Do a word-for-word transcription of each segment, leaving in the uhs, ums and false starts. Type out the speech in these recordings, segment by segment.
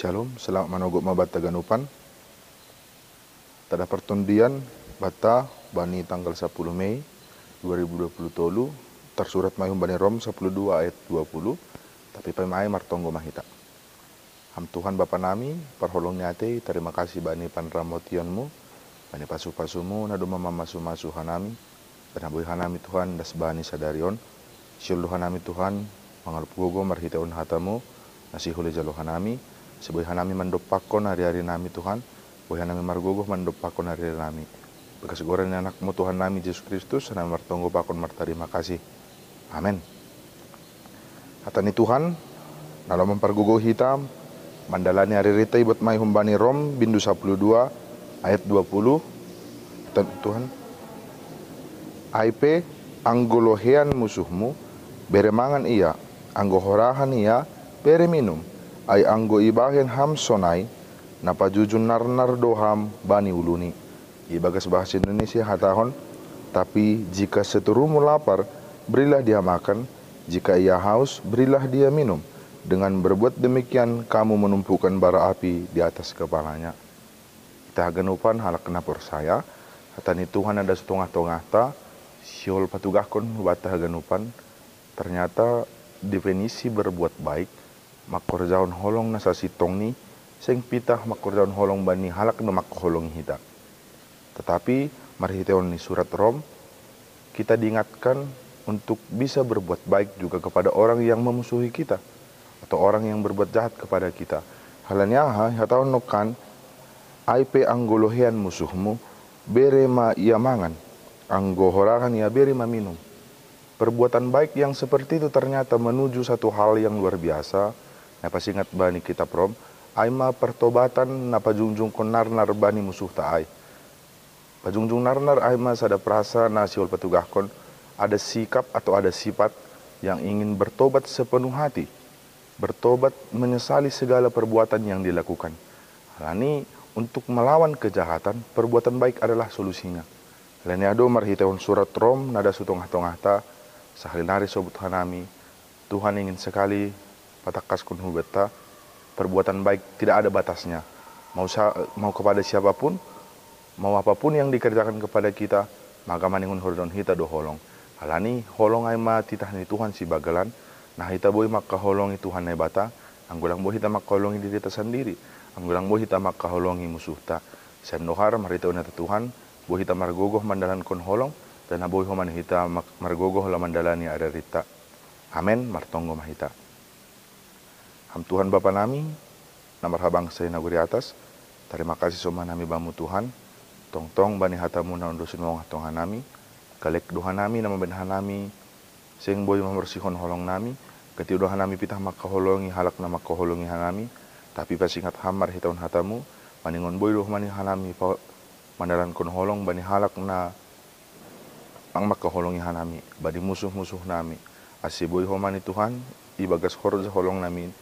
Shalom, selamat manogot ma banta haganupan. Tada partondian banta bani tanggal sapuluh Mei dua ribu dua puluh tolu, tarsurat ma i humbani Rom sapuluh dua ayat dua puluh. Tapi paima ai martonggo ma hita. Ham Tuhan Bapa nami, parholong ni atei, tarima kasih bani panramotionmu, bani pasupasumu na domma mamasumasu hanami, bani na boi hanami Tuhan das bani sadari on. Sihol do hanami Tuhan mangalop gogo marhitehon hatamu na sihol ijalo hanami. Sai boi hanami mandompakkon ariari nami Tuhan, boi hanami margogo mandompakkon ariari nami. Bagas goran ni Anakmu Tuhan nami Jesus Kristus hanami martonggo pakon martarima kasih. Amen. Hata ni Tuhan na laho mampargogo hita mandalani ariarinta ibuat ma i humbani Rom bindu sapuluh dua ayat dua puluh. Hata ni Tuhan: Ai pe, anggo loheian musuhmu, bere mangan ia, anggo horahan ia, bere minum. Ai anggo ibahen ham sonai, na pajujun narnar do ham bani uluni. Ibagas bahasa Indonesia ihatahon: Tapi jika seterumu lapar, berilah dia makan, jika ia haus, berilah dia minum. Dengan berbuat demikian, kamu menumpukan bara api di atas kepalanya. Hita haganupan halak na porsaya, hata ni Tuhan na das tongah-tongahta, sihol patugahkon hubanta haganupan. Ternyata definisi berbuat baik, mangkorjahon holong na sasintongni, seng pitah mangkorjahon holong bani halak na mangkaholongi hita. Tetapi marhitehon ni surat Rom, kita diingatkan untuk bisa berbuat baik juga kepada orang yang memusuhi kita atau orang yang berbuat jahat kepada kita. Halani aha? Ihatahon nangkin: Ai pe, anggo loheian musuhmu, bere ma ia mangan, anggo horahan ia, bere ma minum. Perbuatan baik yang seperti itu ternyata menuju satu hal yang luar biasa. Na pasingat bani kitab Rom, ai ma pertobatan na pajungjungkon narnar bani musuhta ai. Pajungjung narnar ai ma sada frasa na sihol patugahkon ada sikap atau ada sifat yang ingin bertobat sepenuh hati, bertobat menyesali segala perbuatan yang dilakukan. Halani, untuk melawan kejahatan, perbuatan baik adalah solusinya. Halani aha do marhitehon surat Rom na das tongah-tongahta, sahali nari sobut hanami, Tuhan ingin sekali patangkaskon hubanta, perbuatan baik tidak ada batasnya. Mau sa-, mau kepada siapapun, mau apapun yang dikerjakan kepada kita, maka maningon hurohahon hita do holong. Halani holong ai ma titah ni Tuhan Sibagalan, na hita boi mangkaholongi Tuhan Naibata, anggo ndang boi hita mangkaholongi dirita sandiri, anggo ndang boi hita mangkaholongi musuhta. Sian dohar marhitehon hata Tuhan, boi hita margogoh mandalankon holong, dan na boi homa ni hita mag-, margogoh laho mandalani ariarinta. Amen, martonggo ma hita. Ham Tuhan Bapa nami, na marhabangsa i nagori atas, tarima kasih sombah nami Bamu Tuhan, tongtong bani hataMu na unduskan tongah-tongah nami, gelleng do hanami na mambahen hanami, seng boi mamorsihon holong nami, gati do hanami pitah mangkaholongi halak na mangkaholongi hanami, tapi pasingat Ham marhitehon hataMu, maningon boi do homa ni hanami pa-, mandalankon holong bani halak na lang mangkaholongi hanami, bani musuh-musuh nami. Ase boi homa ni Tuhan, ibagas horja holong nami,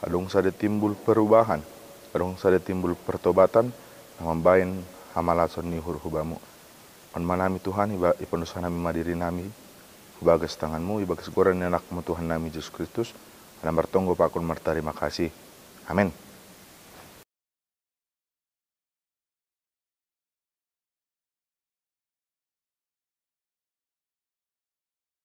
adong sada timbul perubahan, adong sada timbul pertobatan, na mambahen hamalason ni uhur hu Bamu. On ma nami Tuhan, iba-, ipanusah nami ma diri nami, ibagas tanganMu, ibagas goran ni AnakMu Tuhan nami Jesus Kristus, na martonggo pakon martarima kasih. Amen.